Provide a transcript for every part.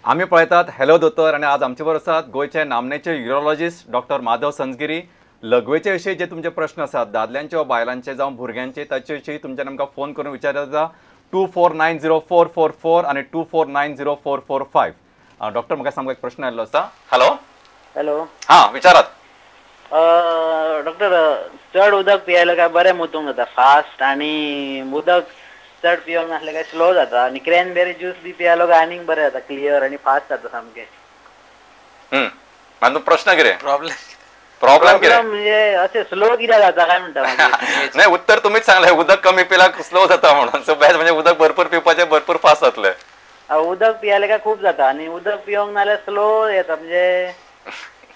आमी पळयतात हॅलो दोतोर आनी आज आमचे बरोबर आसात गोंयचे नामनेचे युरोलॉजिस्ट डॉक्टर माधव संझगिरी। लघवेचे विशीं जे तुमचे प्रश्न आसात, दादल्यांचे वा बायलांचे जावं भुरग्यांचे, ताचे विशीं तुमच्यान आमकां फोन करून विचार जाता 2490444 आनी 2490445। डॉक्टर म्हाका सामको एक प्रश्न आयिल्लो आसा। हॅलो हॅलो, हां विचारात। डॉक्टर, चड उदक पियेलं काय बरें मुतूंक जाता फास्ट, आनी उदक चड पिवंक नासलें काय स्लो जाता, आनी क्रॅनबेरी ज्यूस बी पियेलो काय आनीक बरें जाता, क्लियर आनी फास्ट जाता सामकें। मागीर प्रश्न कितें? प्रॉब्लेम कितें म्हणजे अशें स्लो कित्याक जाता काय म्हणटा? नाही, उत्तर तुमीच सांगलें, उदक कमी पिला स्लो जाता म्हणून। सो बेस्ट म्हणजे उदक भरपूर पिवपाचें, भरपूर फास्ट जातलें। उदक पियेलें काय खूब जाता, आनी उदक पिवंक नाल्यार स्लो येता, म्हणजे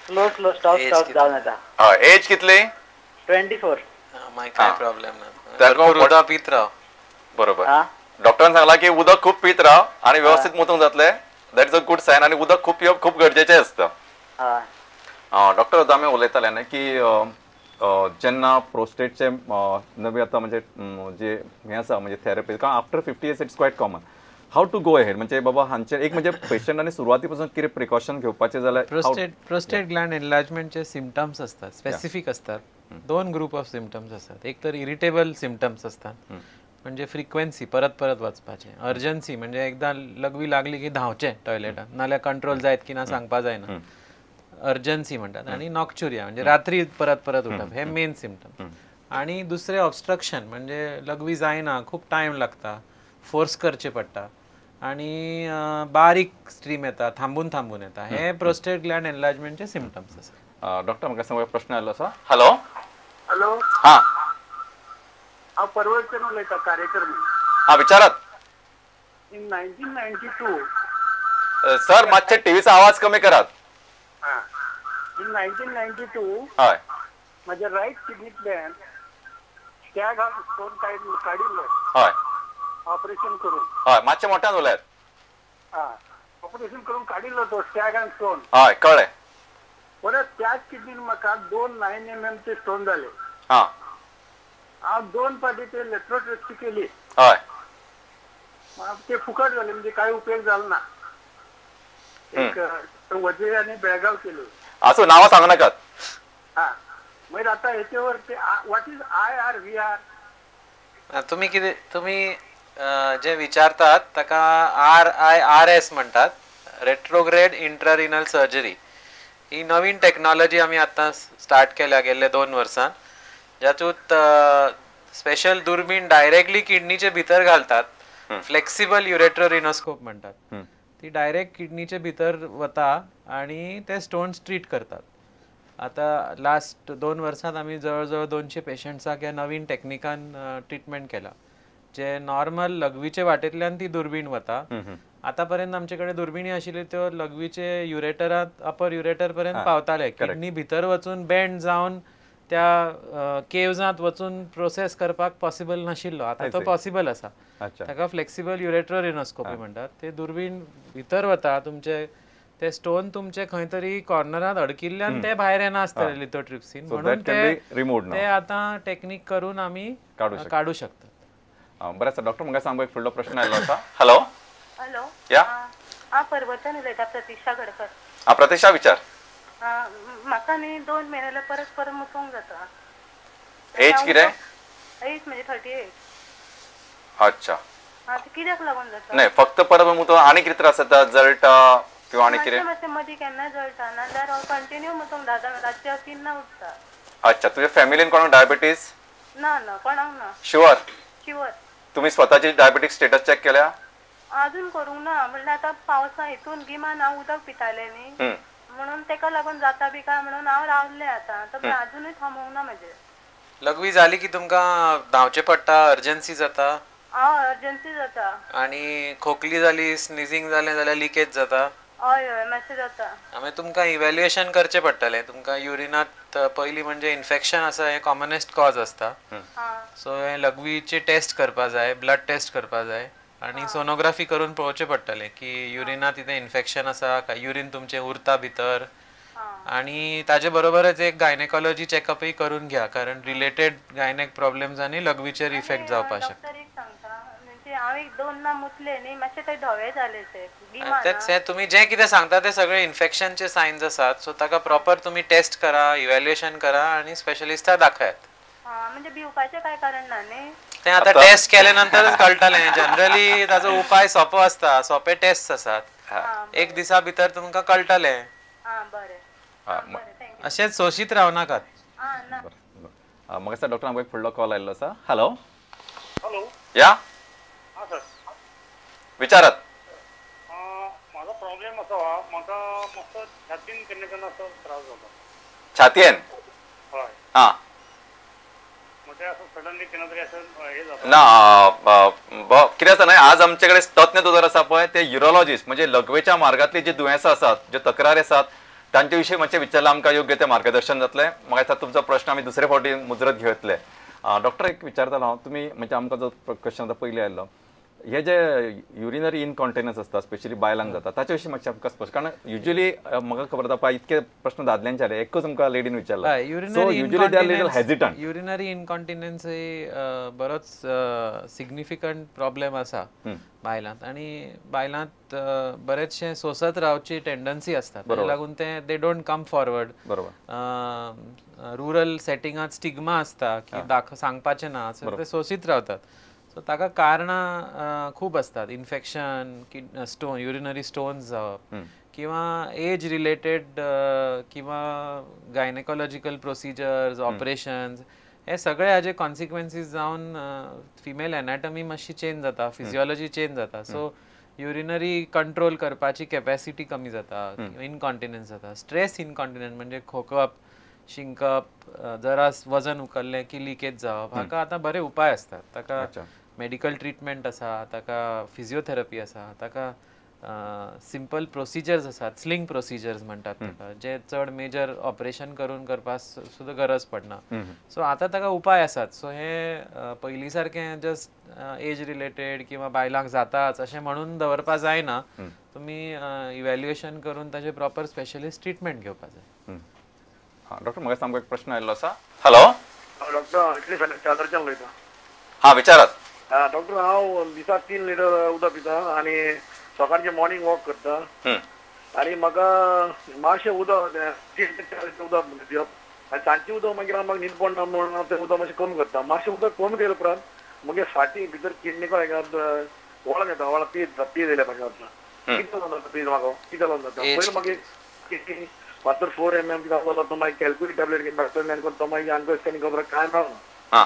स्लो स्लो स्टॉप स्टॉप जावन येता। हय, एज कितली? 24। मागीर काय प्रॉब्लेम ना, उदक पीत राव। बरोबर, डॉक्टरान सांगला की उदक खूब पीत राव आनी व्यवस्थित मुतूंक जातलें, that is a good sign. आनी उदक खूब पिवप खूब गरजेचें आसता। डॉक्टर, आतां आमी उलयताले न्ही की जेन्ना प्रोस्टेटचे नवी आतां म्हणजे जे हें आसा म्हणजे थेरपी, कारण after 50 years it's quite common, how to go ahead? म्हणजे बाबा हांचे एक म्हणजे पेशंटांनी सुरवाती पासून कितें प्रिकॉशन घेवपाचें जाल्यार? प्रोस्टेट ग्लँड एनलार्जमेंटचे सिमटम्स असतात, स्पेसिफीक असतात। दोन ग्रुप ऑफ सिमटम्स असतात। एक तर इरिटेबल सिमटम्स असतात, म्हणजे फ्रिक्वेन्सी परत परत वचपाचें, अर्जन्सी म्हणजे एकदां लघवी लागली की धांवचें टॉयलेटान, नाल्यार कंट्रोल जायत की ना सांगपा जायना, अर्जन्सी म्हणटात। आनी नॉक्चुरिया म्हणजे रात्री परत परत उठप, हे मेन सिमटम। आनी दुसरें ऑब्स्ट्रक्शन म्हणजे लघवी जायना, खूब टायम लागता, फोर्स करचे पडटा, आनी बारीक स्ट्रीम येता, थांबून थांबून येता, हे प्रोस्टेट ग्लँड एनलार्जमेंटचे सिमटम्स आसा। डॉक्टर, म्हाका सांग प्रश्न आयिल्लो आसा। हॅलो हॅलो, हां, हांव परवरच्यान उलयतां, कार्यक्रम। हां विचारात। इन 1992 सर मातशे टीव्हीचो आवाज कमी करात। हां, इन 1992 हय म्हज्या रायट किडनींतल्यान स्टॅग स्टोन काडिल्लो। हय, ऑपरेशन करून। हय, मातशें मोठ्यान उलयात। हां, ऑपरेशन करून काडिल्लो तो स्टॅग आनी स्टोन। हय कळ्ळें। परत त्याच किडनीन म्हाका दोन 9 mm चे स्टोन जाले। हां, हांव दोन फावटी ते लेट्रोट्रिप्सी केली। हय, ते फुकट जाले, म्हणजे काय उपयोग जालो ना। एक वजीर आनी बेळगाव केली। आसूं, नांवां सांगू नाकात। हां, मागीर आतां हेचेवर ते what is IRVR? तुमी कितें, तुमी जे विचारतात ताका RIRS म्हणटात, रेट्रोग्रेड इंट्रारिनल सर्जरी। ही नवीन टेक्नॉलॉजी आमी आतां स्टार्ट केल्या गेल्ले 2 वर्सां, जातूंत स्पेशल दुर्बीण डायरेक्टली किडनीचे भितर घालतात, फ्लेक्सिबल युरेट्रोरिनोस्कोप म्हणटात, ती डायरेक्ट किडनीचे भितर वता आनी ते स्टोन्स ट्रीट करतात। आतां लास्ट 2 वर्सांत आमी जवळ जवळ 200 पेशंट्साक ह्या नवीन टेक्निकान ट्रिटमेंट केला, जे नॉर्मल लघवीचे वाटेंतल्यान ती दुर्बीण वता। आतां पर्यंत आमचे कडेन दुर्बिणी आशिल्ल्यो त्यो लघवीचे युरेटरांत, अपर युरेटर पर्यंत पावताले, किडनी भितर वचून बेंड जावन त्या केव्जांत वचून प्रोसेस करपाक पॉसिबल नाशिल्लो, आतां तो पॉसिबल आसा। ताका फ्लेक्सिबल युरेट्रोरिनोस्कोपी म्हणटात। ते दुर्बीण भितर वता, तुमचे ते स्टोन तुमचे खंय तरी कॉर्नरांत अडकिल्ल्यान ते भायर येना आसतले लिथोट्रिप्सीन, म्हणून ते आतां टेक्नीक करून आमी काडू शकतात। बरें आसा डॉक्टर, म्हाका सांग एक फुडलो प्रश्न आयिल्लो आसा। हॅलो हॅलो, या, हांव पर्वतान उलयतां, प्रतिक्षा गडकर। हां प्रतिक्षा, विचार। म्हाका न्ही 2 म्हयन्याले परत परत मुतूंक जाता। एज कितें? एज म्हणजे 38। अच्छा, हां, ते कित्याक लागून जाता? नाही, फक्त परत मुतूंक आनी कितें त्रास जाता, जळटा किंवा आनी कितें? मातशें मदीं केन्ना जळटा, नाजाल्यार हांव कंटिन्यू मुतूंक रातचें हांव 3 उठता। अच्छा, तुज्या फॅमिलीन कोणाक डायबिटीज? ना ना, कोणाक ना। शुअर? शुअर। तुम्ही स्वतःची डायबिटीक स्टेटस चेक केल्या? अजून करूंक ना, म्हणल्यार आतां पावसा हितून गिमान हांव उदक पितालें न्ही, म्हणून तेका लागून जाता बी काय म्हणून हांव रावलें आतां, तर अजुनूय थांबोवंक ना म्हजें। लघवी जाली की तुमकां धांवचें पडटा, अर्जन्सी जाता? हय, अर्जन्सी जाता। आनी खोकली जाली, स्निजींग जालें जाल्यार लिकेज जाता? हय हय, मातशें जाता। मागीर तुमकां इव्हॅल्युएशन करचें पडटलें। तुमकां युरिनांत पयलीं म्हणजे इन्फेक्शन आसा, हें कॉमनेस्ट कॉज आसता, सो हें लघवीची टेस्ट करपा जाय, ब्लड टेस्ट करपा जाय, आनी सोनोग्राफी करून पळोवचें पडटलें की युरिनांत कितें इन्फेक्शन आसा काय युरीन तुमचें उरता भितर। आनी ताजे बरोबरच एक गायनेकॉलॉजी चॅकअपय करून घ्या, कारण रिलेटेड गायनेक प्रॉब्लेम्स आनी लघवीचेर इफेक्ट जावपाक शकता। डॉक्टर एक सांगता, म्हणजे हांव हांव एक दोनदा मुतले न्ही, मातशें ते धवे जाले ते. तुमी जें कितें सांगता ते सगळे इन्फेक्शनचे सायन्स आसात. सो ताका प्रॉपर तुमी टेस्ट करा, इव्हॅल्युएशन करा आनी स्पेशलिस्टा दाखयात. म्हणजे भिवपाचें काय कारण ना न्ही? ते आतां टेस्ट केले नंतरच कळटलें. जनरली ताजो उपाय सोंपो आसता, सोंपे टेस्ट आसात, एक दिसा भितर तुमकां कळटलें. अशेंच सोशीत रावनाकात. म्हाका दिसता डॉक्टर आमकां एक फुडलो कॉल आयिल्लो आसा. हॅलो. हॅलो. या हां सर, विचारात. म्हाजो प्रॉब्लेम आसा, म्हाका मातसो छातीन केन्ना केन्ना असो त्रास जाता. छातयेन? हय. हां, म्हणजे असं सडनली केन्ना तरी अशें हें जाता ना. कितें आसा न्हय, आज आमचे कडेन तज्ञ दोतोर आसा पळय, ते युरोलॉजिस्ट, म्हणजे लघवेच्या मार्गांतली जी दुयेंसां आसात, ज्यो तक्रारी आसात तांचे विशीं मातशें विचारल्यार आमकां योग्य तें मार्गदर्शन जातलें. म्हाका दिसता तुमचो प्रश्न आमी दुसरे फावटी मुजरत घेतले. डॉक्टर एक विचारतालो हांव, तुमी म्हणजे आमकां जो क्वेश्चन आतां पयलीं आयिल्लो, हे जे युरिनरी इनकॉन्टिनन्स आसता स्पेशली बायलांक जाता, ताचे विशीं मातशें आमकां स्पश्ट, कारण युजली म्हाका खबर आसा पळय इतके प्रश्न दादल्यांचे आयले, एकूच आमकां लेडीन विचारला. So usually they are little hesitant. Urinary incontinence ही बरोच सिग्निफिकंट प्रॉब्लेम आसा बायलांत, आनी बायलांत बरेचशे सोंसत रावची टेंडन्सी आसता, ताका लागून ते they don't come forward. बरोबर. रुरल सेटिंगांत स्टिग्मा आसता की सांगपाचें ना, सो ते सोंसीत रावतात. सो ताका कारणां खूब आसतात, इन्फेक्शन, स्टोन, युरिनरी स्टोन्स जावप, किंवा एज रिलेटेड, किंवा गायनेकॉलॉजिकल प्रोसिजर्स, ऑपरेशन्स, हे सगळे हाजे कॉन्सिक्वेन्सीस जावन फिमेल एनाटॉमी मातशी चेंज जाता, फिजियोलॉजी चेंज जाता. सो युरिनरी कंट्रोल करपाची कॅपॅसिटी कमी जाता, इनकॉन्टिनन्स जाता. स्ट्रेस इनकॉन्टिनन्स म्हणजे खोकप, शिंकप, जरा वजन उखल्लें की लिकेज जावप, हाका आतां बरे उपाय आसतात. ताका मेडिकल ट्रिटमेंट आसा, ताका फिजियोथेरपी आसा, ताका सिंपल प्रोसिजर्स आसात, स्लिंग प्रोसिजर्स म्हणटात ताका, जे चड मेजर ऑपरेशन करून करपाक सुद्दां गरज पडना. सो आतां ताका उपाय आसात. सो हे पयलीं सारकें जस्ट एज रिलेटेड किंवा बायलांक जाताच अशें म्हणून दवरपा जायना. तुमी इव्हॅल्युएशन करून ताजें प्रॉपर स्पेशलिस्ट ट्रिटमेंट घेवपा जाय. डॉक्टर म्हाका सामको एक प्रश्न आयिल्लो आसा. हॅलो. डॉक्टर, इटली चादरच्यान उलयता. हां, विचारात. डॉक्टर, हांव दिसाक 3 लिटर उदक पिता आनी सकाळचें मॉर्निंग वॉक करता, आनी म्हाका मातशें उदक 3 ते 4 लिटर उदक पिवप, आनी सांजचें उदक मागीर हांव म्हाका न्हीद पडना म्हणून हांव तें उदक मातशें कमी करता. मातशें उदक कमी केले उपरांत मागीर फाटी भितर किडनी वळण येता, वळण पीज येयल्या भाशेन जाता. कितें जाता पीज म्हाका, कितें जाता पयलीं मागीर किडनी मात्र 4 mm कितें जाता, तो मागीर कॅल्क्युलेट टॅबलेट घेवन डॉक्टर कोण तो मागीर आमकां स्कॅन खबर कांय मेळना.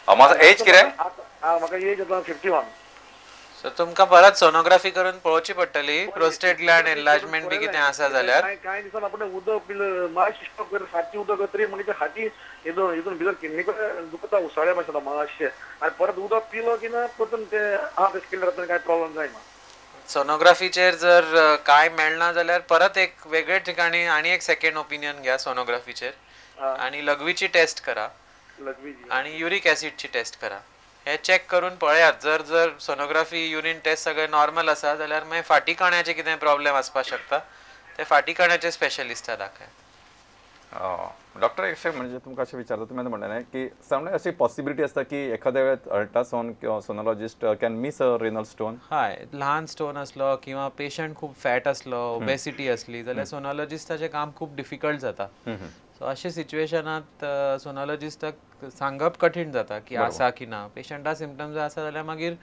म्हाजो एज कितें? म्हाका एज आतां 51. सो तुमकां परत सोनोग्राफी करून पळोवची पडटली, प्रोस्टेट ग्लँड एनलार्जमेंट बी कितें आसा जाल्यार. कांय दिसान आपण उदक पिलें, मातशें स्टॉप कर, फाटी उदक तरी म्हणजे फाटी हितून भितर किडनी कडेन दुखता, उसळ्या भाशेन मातशें, आनी परत उदक पिलो की ना परतून तें आहा तशें केलें जाता, कांय प्रॉब्लम जायना. सोनोग्राफीचेर जर कांय मेळना जाल्यार परत एक वेगळे ठिकाणी आनी एक सेकंड ओपिनियन घ्या सोनोग्राफीचेर, आनी लघवीची टेस्ट करा आनी युरीक ऍसिडची टेस्ट करा. हे चॅक करून पळयात. जर जर सोनोग्राफी, युरीन टेस्ट सगळे नॉर्मल आसा जाल्यार मागीर फाटी कण्याचे कितें प्रॉब्लेम आसपाक शकता, ते फाटी कण्याचे स्पेशलिस्टा दाखयात. डॉक्टर, एक म्हणजे तुमकां अशें विचारता, तुमी आतां म्हणलें की सामने अशी पॉसिबिलिटी आसता की एखाद्या वेळार अल्ट्रासावंड किंवा sonologist can miss a renal stone? हय, ल्हान स्टोन आसलो किंवा पेशंट खूब फॅट आसलो, ओबेसिटी आसली जाल्यार सोनोलॉजिस्टाचें काम खूब डिफिकल्ट जाता. सो अशे सिच्युएशनात सोनोलॉजिस्टाक सांगप कठीण जाता की आसा की ना. पेशंटा सिमटम्स आसा जाल्यार मागीर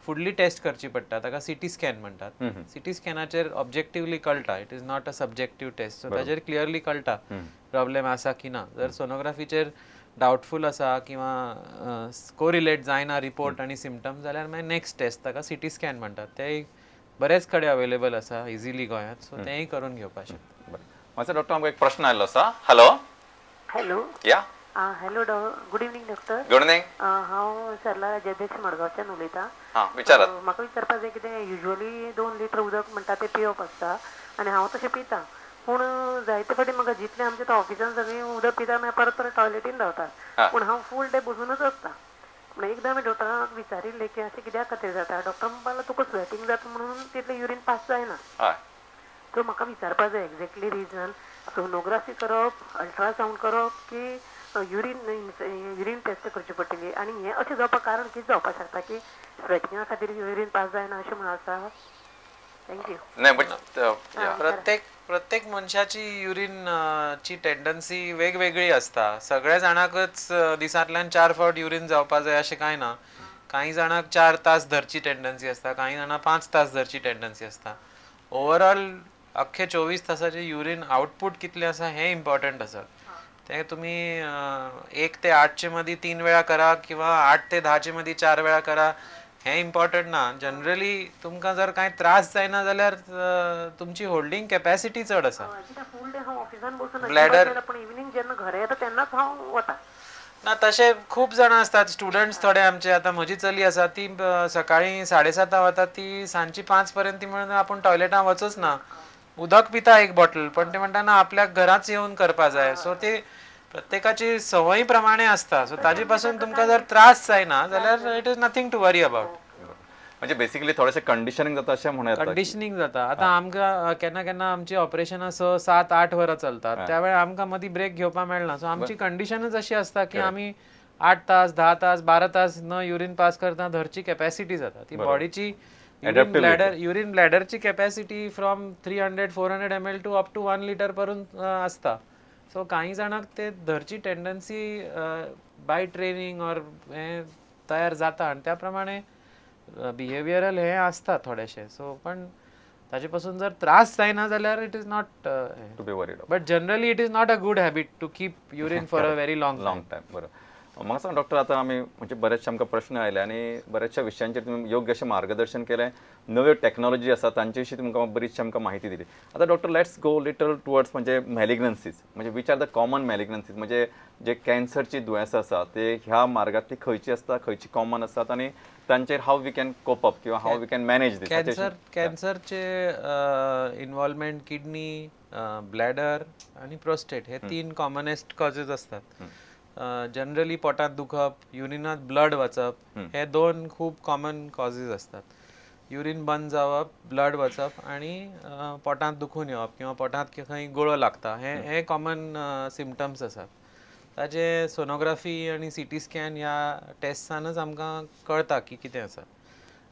फुडली टेस्ट करची पडटा, ताका सिटी स्कॅन म्हणटात. सिटी स्कॅनाचेर ऑब्जेक्टिवली कळटा, it is not a subjective test. So ताजेर क्लियरली कळटा प्रॉब्लेम आसा की ना. जर सोनोग्राफीचेर डावटफूल आसा किंवा कोरिलेट जायना रिपोर्ट आनी सिमटम्स जाल्यार मागीर नेक्स्ट टेस्ट ताका सिटी स्कॅन म्हणटात. तेय बरेच कडेन अवेलेबल आसा इजिली गोंयांत, सो तेंय करून घेवपाक शकता. मातसो डॉक्टर, आमकां एक प्रश्न आयिल्लो आसा. हॅलो. हॅलो. या. Hello, good evening doctor. Good evening. हांव सरला राजाध्यक्ष मडगांवच्यान उलयतां. विचारात. म्हाका विचारपाक जाय कितें, युजली 2 लिटर उदक म्हणटा तें पिवप आसता आनी हांव तशें पितां, पूण जायते फावटी म्हाका जितलें आमच्या तो ऑफिसान सगळीं उदक पिता मागीर परत परत टॉयलेटीन धांवता, पूण हांव फूल डे बसूनच आसता. पूण एकदां हांवें डॉक्टराक विचारिल्लें की अशें कित्याक खातीर जाता, डॉक्टर म्हणपाक लागलो तुका स्वेटींग जाता म्हणून तितलें युरीन पास जायना. सो म्हाका विचारपाक जाय एक्झॅक्टली रिजन, सोनोग्राफी करप, अल्ट्रासावंड करप की युरीन टेस्ट करची पडटली आनी हें अशें जावपाक कारण कितें जावपाक शकता की स्वेटिंगा खातीर युरीन पास जायना अशें म्हणून आसा. Thank you. नाही बट प्रत्येक मनशाची युरीन ची टेंडन्सी वेगवेगळी आसता. सगळ्या जाणांकच दिसांतल्यान 4 फावट युरीन जावपा जाय अशें कांय ना. कांय जाणांक 4 तास धरची टेंडन्सी आसता, कांय जाणां 5 तास धरची टेंडन्सी आसता. ओवरऑल अख्खे 24 तासाचे युरीन आउटपूट कितलें आसा हें इम्पॉर्टंट आसा. तें तुमी 1 ते 8 मदीं 3 वेळा करा किंवा 8 ते 10 मदीं 4 वेळा करा, हें इम्पॉर्टंट ना. जनरली तुमकां जर कांय त्रास जायना जाल्यार तुमची होल्डिंग कॅपॅसिटी चड आसा. ब्लॅडर ना तशें खूब जाणां आसतात स्टुडंट्स थोडे आमचे. आतां म्हजी चली आसा ती सकाळीं 7:30 वता, ती सांजची 5 पर्यंत ती म्हणून आपूण टॉयलेटां वचच ना, उदक पिता एक बॉटल, पण ते म्हणटा ना आपल्याक घराच येवन करपा जाय. सो ते प्रत्येकाची संवयी प्रमाणे आसता. सो ताजे पासून तुमकां जर त्रास जायना जाल्यार it is nothing to worry about. म्हणजे बेसिकली थोडेसे कंडिशनिंग जाता अशें म्हणूं येता. कंडिशनिंग जाता. आतां आमकां केन्ना केन्ना आमची ऑपरेशनां 6, 7, 8 वरां चलतात, त्या वेळार आमकां मदीं ब्रेक घेवपाक मेळना. सो आमची कंडिशनच अशी आसता की आमी 8 तास, 10 तास, 12 तास न युरीन पास करता धरची कॅपॅसिटी जाता. ती बॉडीची urine ब्लॅडरची capacity from 300, 400 ml to up to 1 litre पर्यंत आसता. सो कांय जाणांक ते धरची टेंडन्सी बाय ट्रेनिंग ऑर हें तयार जाता आनी त्या प्रमाणे बिहेवियरल हें आसता थोडेशें. सो पण ताजे पासून जर त्रास जायना जाल्यार it is not to be worried, but generally it is not a good habit to keep urine for a very long long time. बरं, म्हाका सांग डॉक्टर, आतां आमी म्हणजे बरेचशे आमकां प्रश्न आयले आनी बऱ्याचशा विशयांचेर तुमी योग्य अशें मार्गदर्शन केलें, नव्यो टॅक्नॉलॉजी आसा तांचे विशीं तुमकां बरीचशी आमकां म्हायती दिली. आतां doctor, let's go little towards म्हणजे मॅलिग्नन्सीज, म्हणजे which are the common malignancies, म्हणजे जे कॅन्सरची दुयेंसां आसा ते ह्या मार्गांतली खंयची आसता, खंयची कॉमन आसतात आनी तांचेर how we can cope up किंवा how we can manage this. कॅन्सरचे इन्वॉल्वमेंट किडनी, ब्लॅडर आनी प्रोस्टेट हे 3 कॉमनेस्ट कॉजेज असतात. जनरली पोटात दुखप, युरिनात ब्लड वचप हे 2 खूब कॉमन कॉजेज असतात. युरीन बंद जावप, ब्लड वचप आनी पोटांत दुखून येवप किंवा पोटांत खंय गुळो लागता हे कॉमन सिमटम्स आसात. ताजे सोनोग्राफी आनी सीटी स्कॅन ह्या टेस्टानच आमकां कळटा की कितें आसा.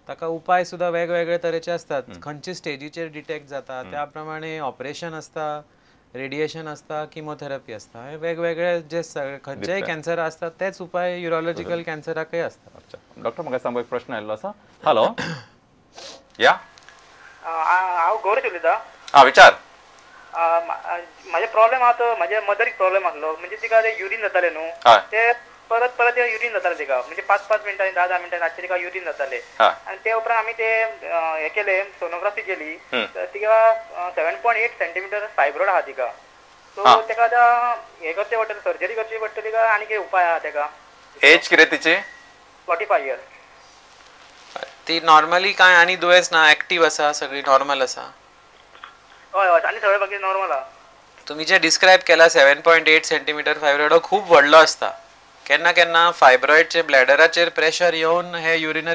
ताका उपाय सुद्दां वेगवेगळे तरेचे आसतात. खंयचे स्टेजीचेर डिटेक्ट जाता त्या प्रमाणे ऑपरेशन आसता, रेडिएशन आसता, किमोथेरपी आसता. हे वेगवेगळे जे खंयचेय कॅन्सर आसतात तेच उपाय युरोलॉजिकल कॅन्सराकय आसतात. डॉक्टर, म्हाका सांग एक प्रश्न आयिल्लो आसा. हॅलो, या हांव गौरेश उलयतां. आं, विचार. म्हाजे प्रॉब्लेम आहा तो म्हाज्या मदरीक प्रॉब्लेम आसलो, म्हणजे तिका ते युरीन जाताले न्हू, ते परत परत युरीन जाताले तिका, म्हणजे 5-5 मिनटांनी 10-10 मिनटांनी रातचे तिका युरीन जाताले. आनी ते उपरांत आमी ते हे केले, सोनोग्राफी केली, तर तिका 7.8 सेंटीमिटर फायब्रॉइड आहा तिका. सो तेका आतां हे करचें पडटलें, सर्जरी करची पडटली काय आनी कितें उपाय आहा तेका? एज कितें तिची? 45 इयर्स. ती नॉर्मली कांय आनी दुयेंस ना, एक्टीव आसा, सगळी नॉर्मल आसा. हय हय, आनी सगळें बाकी नॉर्मल आहा. तुमी जे डिस्क्रायब केला 7.8 सेंटीमिटर फायब्रॉइड हो खूब व्हडलो आसता. केन्ना केन्ना फायब्रॉइडचे ब्लॅडराचेर प्रेशर येवन हे युरिनरी